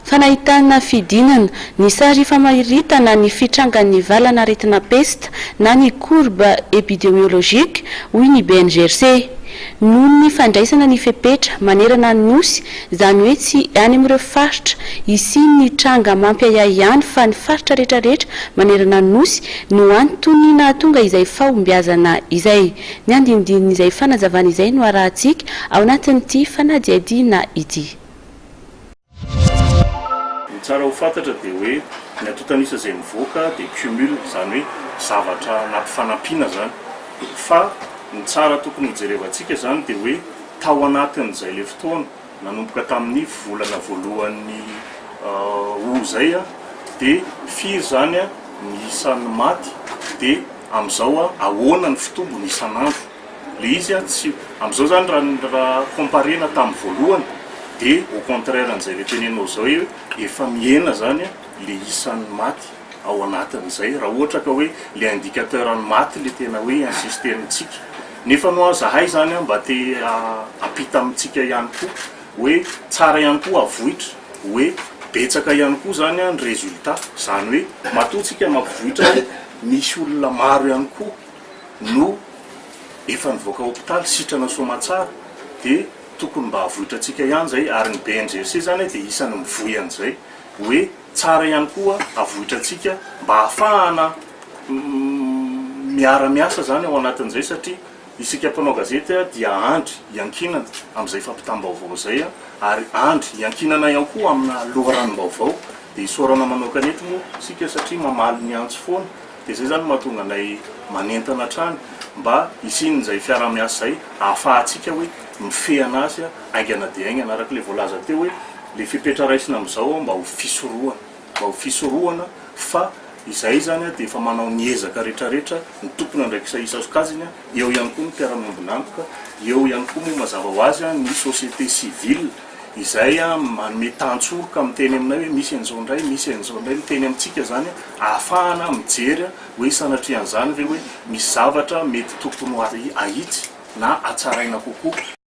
fa nahitana fidinana ny sary famaritana ny fitrangan'ny valanaretina pesta na ny courbe épidémiologique, hoy ny BNGRC. Noho ny fandraisana ny fepetra manerana ny Nosy, izany hoe tsy any amin'ireo faritra hisian'ny tranga mampiahiahy ihany fa ny faritra rehetrarehetra manerana ny Nosy no antony nahatonga izay fahombiazana izay. Ny andinindin'izay fanazavana izay no arahantsika ao anatin'ity fanadihadiana ity. Ny tsara ho fantatra dia hoe ny antontan'isa izay mivoaka dia cumul, izany hoe zavatra nampifanampiana izany. Fa ny tsara tokony hojerevantsika izany dia hoe tao anatin'izay ilay fotoana, nanomboka tamin'ny volana voalohan'ny août izay dia firy izany ny isan'ny maty dia amin'izao ahoana ny fitombony isan'andro. Le izy an tsy, amizao zany raha raha comparer-na tamin'ny voalohany de au contraire an'izay le teneninao zao hoe efa mihena zany le isan'ny maty ao anatin'izay raha ohatra ka hoe le indicateur ny maty le tena hoe insister-ntsika. Nefa moa zahay zany an mba te hampita amintsika ihany koa hoe tsara ihany koa avoitra hoe betsaka ihany koa zany an ny résultat, zany hoe matoa tsika mampivoitra hoe misy olona maro ihany koa no efa nivoaka hopitaly sitrana soamatsara dia tokony mba avoitrantsika ihany izay ary ny BNGRC izany dia isany mivoy an'izay hoe tsara ihany koa avoitrantsika mba ahafahana miara miasa izany ao anatin'izay satria isika mpanao gazety dia andry iankinana amin'izay fampitam-baovao izay ary andry iankinana ihany koa amina loharanom-baovao dia isaorana manokana eto moa isika satria mamaly ny antso foana. Dia izay izany no mahatonga anay manentana hatrany mba hisian'izay fiaraha-miasa izay ahafahantsika hoe mifehy an'azy haingana dia haingana. Araka ilay voalaza teo hoe ilay fepetra raisina amin'izao mba ho fisorohana, mba ho fisorohana fa izay izany dia efa manao ny ezaka rehetrarehetra ny tompon'andraikitra isan-sokajiny, eo ihany koa ny mpiara-miombon'antoka, eo ihany koa moa mazava ho azy ny société civile. Izay manome tantsoroka miteny aminay hoe misy an'izao indray, misy an'izao indray, miteny amintsika izany ahafahana mijery hoe sanatrian'izany ve hoe misy zavatra mety tokony ho ahitsy na hatsaraina kokoa.